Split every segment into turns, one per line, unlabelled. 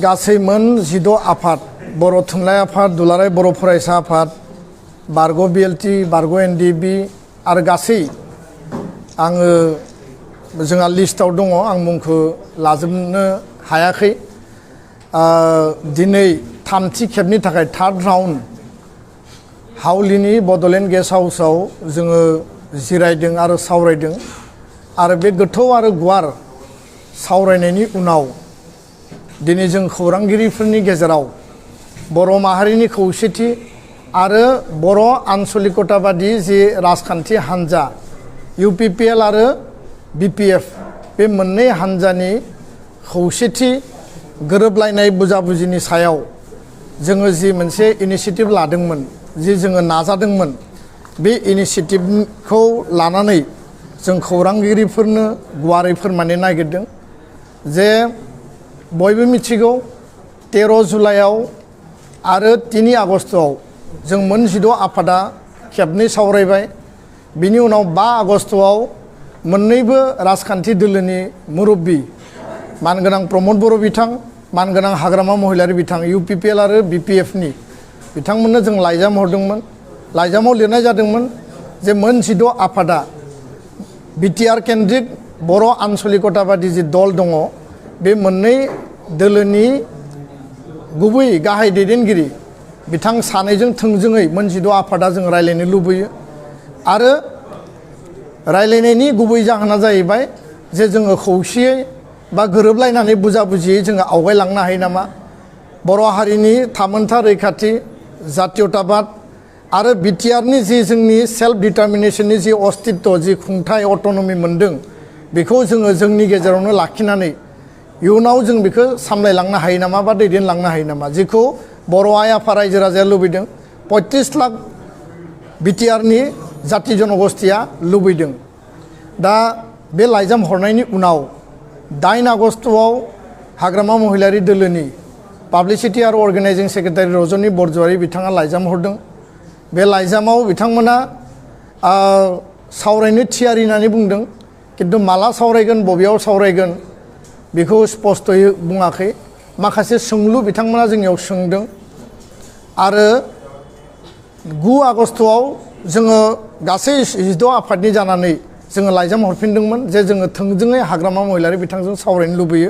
गासै मोन 16 आफाद बर' थुनलाइ आफाद दुलाराय बर' फरायसा आफाद बारग' बिएलटि बारग' एनडिबि आरो गासै आङो जोंहा लिस्टआव दङ आं मुंखौ लाजोबनो हायाखै दिनै थामथि खेबनि थाखाय थार्ड राउन्ड हावलिनि बड'लेण्ड गेस्ट हाउसआव जोङो जिरायदों आरो सावरायदों आरो बे गोथौ आरो गुवार सावरायनायनि उनाव दिनै जों खौरांगिरिफोरनि गेजेराव बर' माहारिनि खौसेथि आरो बर' आन्चलिकताबादि जि राजखान्थि हान्जा इउपिपिएल आरो बिपिएफ बे मोननै हान्जानि खौसेथि गोरोबलायनाय बुजाबुजिनि सायाव जोङो जि मोनसे इनिशिएटिभ लादोंमोन जि जोङो नाजादोंमोन बे इनिशिएटिभखौ लानानै जों खौरांगिरिफोरनो गुवारै फोरमायनो नागिरदों जे बयबो मिथिगौ 13 जुलाइआव आरो 3 आगस्तआव जों मोन 16 आफादा खेबनै सावरायबाय बिनि उनाव 5 आगस्तआव मोननैबो राजखान्थि दोलोनि मुरब्बी मानगोनां प्रमद बर' बिथां मानगोनां हाग्रामा महिलारि बिथां इउपिपिएल आरो बिपिएफनि बिथांमोननो जों लाइजाम हरदोंमोन लाइजामाव लिरनाय जादोंमोन जे मोन 16 आफादा बिटिआर केन्द्रिक बर' आन्चलिकताबादि जि दल दङ बे मोननै दोलोनि गुबै गाहाय दैदेनगिरि बिथां सानैजों थोंजोङै मोन 16 आफादा जों रायलायनो लुबैयो आरो रायलायनायनि गुबै जाहोना जाहैबाय जे जोङो खौसेयै बा गोरोबलायनानै बुजाबुजियै जोङो आवगायलांनो हायो नामा बर' हारिनि थामोनथा रैखाथि जातीयताबाद आरो बिटिआरनि जि जोंनि सेल्फ डिटारमिनेशननि जि अस्तित्व जि खुंथाय अट'नमि मोनदों बेखौ जोङो जोंनि गेजेरावनो लाखिनानै इयुनाव जों बेखौ सामलायलांनो हायो नामा बा दैदेनलांनो हायो नामा जेखौ बर' आइ आफा रायजो राजाया लुबैदों 35 लाख बिटिआरनि जाति जनगोष्ठीया लुबैदों दा बे लाइजाम हरनायनि उनाव 8 आगस्तआव हाग्रामा महिलारि दोलोनि पाब्लिसिटि आरो अर्गेनाइजिं सेक्रेटारि रजनी बरज'वारि बिथाङा लाइजाम हरदों बे लाइजामाव बिथांमोना सावरायनो थियारि होननानै बुंदों किन्तु माला सावरायगोन बबेयाव सावरायगोन बेखौ स्पष्टयै बुङाखै माखासे सोंलु बिथांमोना जोंनियाव सोंदों आरो 9 आगस्तआव जोङो गासै 16 आफादनि जानानै जोङो लाइजाम हरफिनदोंमोन जे जोङो थोंजोङै हाग्रामा महिलारि बिथांजों सावरायनो लुबैयो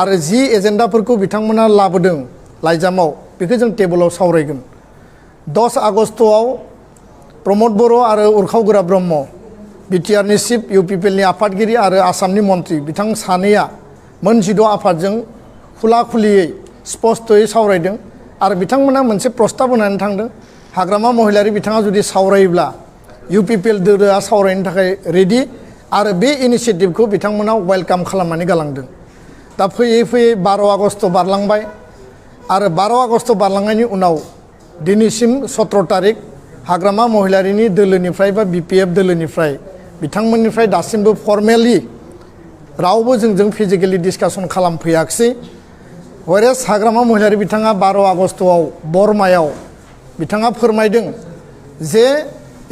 आरो जि एजेन्डाफोरखौ बिथांमोना लाबोदों लाइजामाव बेखौ जों टेबोलाव सावरायगोन 10 आगस्तआव प्रमद बर' आरो उरखाव ब्रह्म बिटिआरनि चिफ इउपिपिएलनि आफादगिरि आरो आसामनि मन्त्रि बिथां सानैया मोन 16 आफादजों खुला खुलियै स्पष्टयै सावरायदों आरो बिथांमोना मोनसे प्रस्ताब होनानै थांदों हाग्रामा महिलारि बिथाङा जुदि सावरायोब्ला इउपिपिएल दोलोआ सावरायनो थाखाय रेडि आरो बे इनिशिएटिभखौ बिथांमोना वेलकाम खालामनानै गालांदों दा फैयै फैयै 12 आगस्त बारलांबाय आरो 12 आगस्त बारलांनायनि उनाव दिनैसिम 17 तारिख हाग्रामा महिलारिनि दोलोनिफ्राय बा बिपिएफ दोलोनिफ्राय बिथांमोननिफ्राय दासिमबो फर्मेलि रावबो जोंजों फिजिकेलि डिसकासन खालामफैयाखिसै हरेस हाग्रामा महिलारि बिथाङा 12 आगस्तआव बरमायाव बिथाङा फोरमायदों जे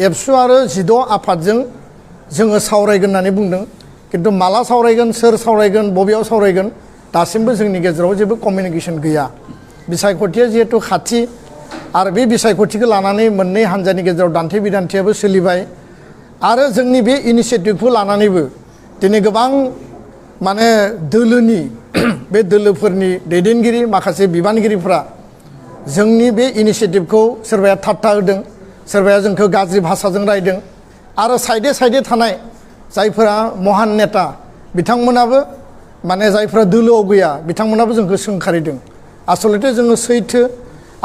एबसु आरो 16 आफादजों जोङो सावरायगोन होननानै बुंदों किन्तु माला सावरायगोन सोर सावरायगोन बबेयाव सावरायगोन दासिमबो जोंनि गेजेराव जेबो कमिउनिकेसन गैया बिसायख'थिया जिहेतु खाथि आरो बे बिसायख'थिखौ लानानै मोननै हान्जानि गेजेराव दान्थे बिदान्थेयाबो सोलिबाय आरो जोंनि बे इनिशिएटिभखौ लानानैबो दिनै गोबां माने दोलोनि बे दोलोफोरनि दैदेनगिरि माखासे बिबानगिरिफ्रा जोंनि बे इनिशिएटिभखौ सोरबाया थाट्टा होदों सोरबाया जोंखौ गाज्रि भाषाजों रायदों आरो साइडे थानाय जायफोरा महान नेता बिथांमोनाबो माने जायफोरा दोलोआव गैया बिथांमोनाबो जोंखौ सोंखारिदों आसलथे जोङो सैथो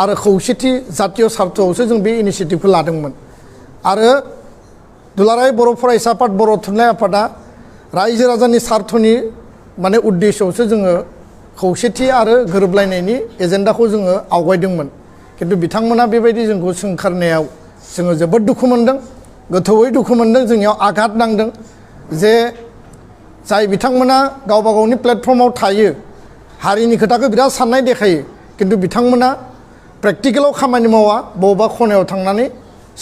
आरो खौसेथि जातीय सार्थआवसो जों बे इनिशिएटिभखौ लादोंमोन आरो दुलाराय बर' फरायसा आफाद बर' थुनलाइ आफादा रायजो राजानि सार्थनि माने उद्देश्यआवसो जोङो खौसेथि आरो गोरोबलायनायनि एजेन्डाखौ जोङो आवगायदोंमोन किन्तु बिथांमोना बेबायदि जोंखौ सोंखारनायाव जोङो जोबोद दुखु मोनदों गोथौयै दुखु मोनदों जोंनियाव आघात नांदों जे जाय बिथांमोना गावबा गावनि प्लेटफर्माव थायो हारिनि खोथाखौ बिराद साननाय देखायो किन्तु बिथांमोना प्रेक्टिकेलाव खामानि मावा बबेबा खनायाव थांनानै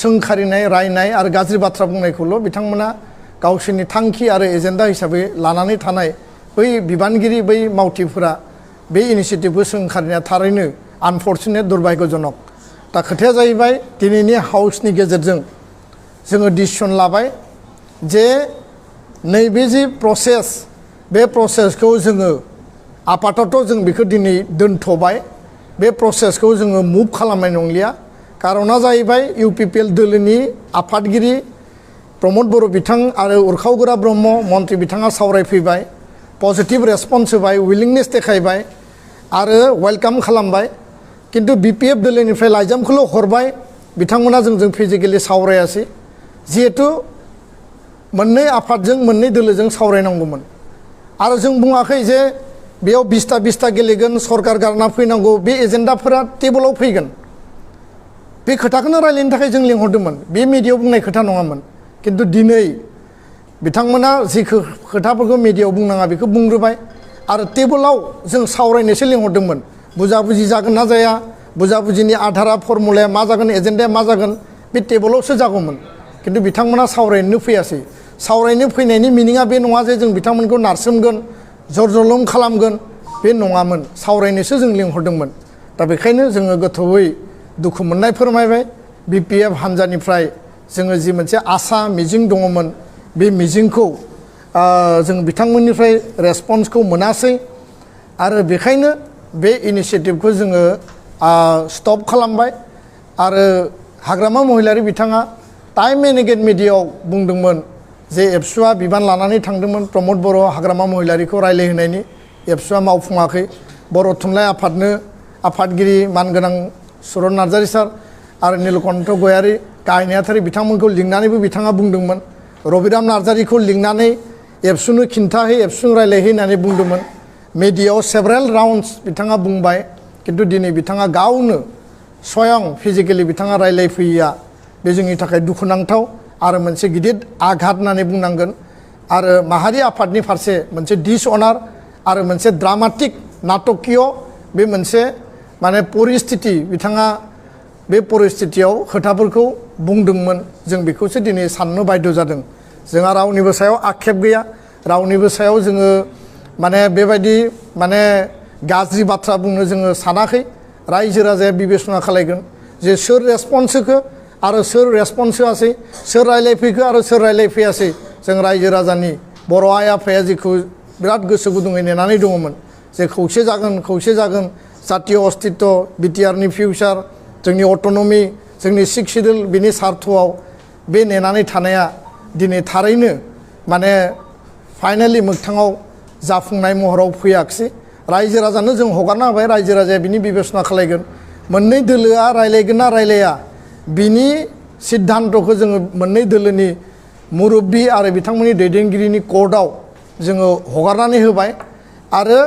सोंखारिनाय रायनाय आरो गाज्रि बाथ्रा बुंनायखौल' बिथांमोना गावसोरनि थांखि आरो एजेन्डा हिसाबै लानानै थानाय बै बिबानगिरि बै मावथिफोरा बे इनिशिएटिभखौ सोंखारिनाया थारैनो आनफर्चुनेट दुर्भाग्यजनक दा खोथाया जाहैबाय दिनैनि हाउसनि गेजेरजों जोङो डिसिसन लाबाय जे नैबे जि प्रसेस बे प्रसेसखौ जोङो आपातत' जों बेखौ दिनै दोनथ'बाय बे प्रसेसखौ जोङो मुभ खालामनाय नंलिया कारना जाहैबाय इउपिपिएल दोलोनि आफादगिरि प्रमद बर' बिथां आरो उरखावगोरा ब्रह्म मन्त्रि बिथाङा सावरायफैबाय पजिटिभ रेसपन्स होबाय उइलिंनेस देखायबाय आरो वेलकाम खालामबाय किन्तु बिपिएफ दोलोनिफ्राय लाइजामखौल' हरबाय बिथांमोना जोंजों फिजिकेलि सावरायासै जिहेतु मोननै आफादजों मोननै दोलोजों सावरायनांगौमोन आरो जों बुङाखै जे बेयाव 20ता गेलेगोन सरकार गारना फैनांगौ बे एजेन्डाफोरा टेबोलाव फैगोन बे खोथाखौनो रायलायनो थाखाय जों लिंहरदोंमोन बे मिडियायाव बुंनाय खोथा नङामोन किन्तु दिनै बिथांमोना जि खोथाफोरखौ मिडियायाव बुंनाङा बेखौ बुंग्रोबाय आरो टेबोलाव जों सावरायनोसो लिंहरदोंमोन बुजाबुजि जागोन ना जाया बुजाबुजिनि आधारा फर्मुलाया मा जागोन एजेन्डाया मा जागोन बे टेबोलावसो जागौमोन किन्तु बिथांमोना सावरायनो फैयासै सावरायनो फैनायनि मिनिङा बे नङा जे जों बिथांमोनखौ नारसोमगोन जरजलम खालामगोन बे नङामोन सावरायनोसो जों लिंहरदोंमोन दा बेखायनो जोङो गोथौयै दुखु मोननाय फोरमायबाय बिपिएफ हान्जानिफ्राय जोङो जि मोनसे आसा मिजिं दङमोन बे मिजिंखौ जों बिथांमोननिफ्राय रेसपन्सखौ मोनासै आरो बेखायनो बे इनिशिएटिभखौ जोङो स्टप खालामबाय आरो हाग्रामा महिलारि बिथाङा टाइम एन्ड एगेन मिडियायाव बुंदोंमोन जे एबसुआ बिबान लानानै थांदोंमोन प्रमद बर' हाग्रामा महिलारिखौ रायलायहोनायनि एबसुआ मावफुङाखै बर' थुनलाइ आफादनो आफादगिरि मानगोनां सुरन नार्जारि सार आरो नीलकण्ठ गयारि गाहाय नेहाथारि बिथांमोनखौ लिंनानैबो बिथाङा बुंदोंमोन रबिराम नार्जारिखौ लिंनानै एबसुनो खिन्थाहै एबसुजों रायलायहै होननानै बुंदोंमोन मिडियायाव सेभारेल राउन्डस बिथाङा बुंबाय किन्तु दिनै बिथाङा गावनो स्वयं फिजिकेलि बिथाङा रायलायफैयैया बे जोंनि थाखाय दुखुनांथाव आरो मोनसे गिदिर आघात होननानै बुंनांगोन आरो माहारि आफादनि फारसे मोनसे डिसअनार आरो मोनसे ड्रामाटिक नाटकीय बे मोनसे माने परिस्थिति बिथाङा बे परिस्थितियाव खोथाफोरखौ बुंदोंमोन जों बेखौसो दिनै साननो बाध्य जादों जोंहा रावनिबो सायाव आक्षेप गैया रावनिबो सायाव जोङो माने बेबायदि माने गाज्रि बाथ्रा बुंनो जोङो सानाखै रायजो राजाया बिबेसना खालायगोन जे सोर रेसपन्स होखो आरो सोर रेसपन्स होआसै सोर रायलायफैखो आरो सोर रायलायफैयासै जों रायजो राजानि बर' आइ आफाया जेखौ बिराद गोसो गुदुङै नेनानै दङमोन जे खौसे जागोन जातीय अस्तित्व बिटिआरनि फिउचार जोंनि अट'नमि जोंनि सिक्स सिडिउल बिनि सार्थआव बे नेनानै थानाया दिनै थारैनो माने फाइनालि मोगथाङाव जाफुंनाय महराव फैयाखिसै रायजो राजानो जों हगारना होबाय रायजो राजाया बिनि बिबेसना खालायगोन मोननै दोलोआ रायलायगोन ना रायलाया बिनि सिद्धान्तखौ जोङो मोननै दोलोनि मुरब्बी आरो बिथांमोननि दैदेनगिरिनि कर्टआव जोङो हगारनानै होबाय आरो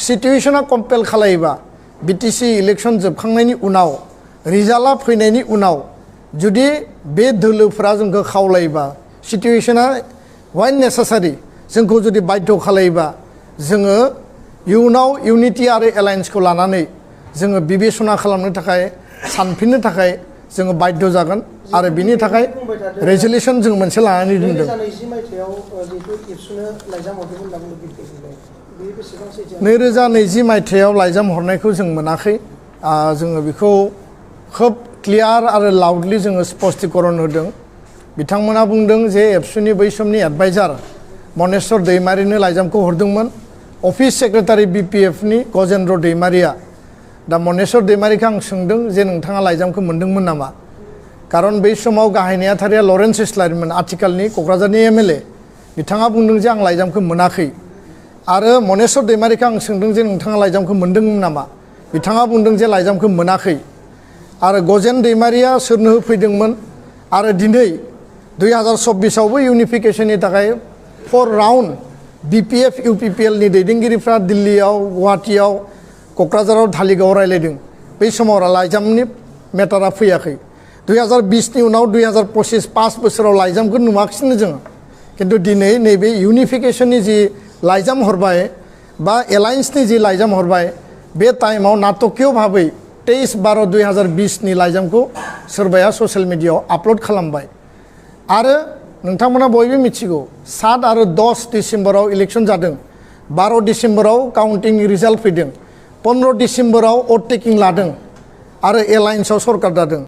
सिटुएशना कम्पेल खालायोबा बिटिसि इलेक्शन जोबखांनायनि उनाव रिजाल्टआ फैनायनि उनाव जुदि बे दोलोफोरा जोंखौ खावलायोबा सिटुएशना वाइन नेसेसारि जोंखौ जुदि बाध्य खालायोबा जोङो इयुनाव इउनिटि आरो एलायन्सखौ लानानै जोङो बिबेसना खालामनो थाखाय सानफिननो थाखाय जोङो बाध्य जागोन आरो बिनि थाखाय रेजलिउसन जों मोनसे लानानै दोनदों 2020 मायथाइयाव लाइजाम हरनायखौ जों मोनाखै जोङो बेखौ खोब क्लियार आरो लाउडलि जोङो स्पष्टीकरण होदों बिथांमोना बुंदों जे एबसुनि बै समनि एडभाइजार मनेस्वर दैमारिनो लाइजामखौ हरदोंमोन अफिस सेक्रेटारि बिपिएफनि गजेन्द्र दैमारिया दा मनेस्वर दैमारिखौ आं सोंदों जे नोंथाङा लाइजामखौ मोनदोंमोन नामा कारन बै समाव गाहाय नेहाथारिया लरेन्स इस्लारिमोन आथिखालनि क'क्राझारनि एमएलए बिथाङा बुंदों जे आं लाइजामखौ मोनाखै आरो मनेस्वर दैमारिखौ आं सोंदों जे नोंथाङा लाइजामखौ मोनदोंमोन नामा बिथाङा बुंदों जे लाइजामखौ मोनाखै आरो गजेन दैमारिया सोरनो होफैदोंमोन आरो दिनै 2024आवबो इउनिफिकेशननि थाखाय 4 राउन्ड बिपिएफ इउपिपिएलनि दैदेनगिरिफ्रा दिल्लीयाव गुवाहाटीयाव क'क्राझाराव धालिगावआव रायलायदों बै समाव लाइजामनि मेटारा फैयाखै 2020नि उनाव 2025 5 बोसोराव लाइजामखौ नुवाखिसैनो जोङो किन्तु दिनै नैबे इउनिफिकेशननि जि लाइजाम हरबाय बा एलायन्सनि जि लाइजाम हरबाय बे टाइमाव नाटकीय भाबै 23/12/2020नि लाइजामखौ सोरबाया ससियेल मिडियायाव आपल'ड खालामबाय आरो नोंथांमोना बयबो मिथिगौ 7 आरो 10 डिसेम्बराव इलेक्शन जादों 12 डिसेम्बराव काउन्टिं रिजाल्ट फैदों 15 डिसेम्बराव अभारटेकिं लादों आरो एलायन्सआव सरकार दादों।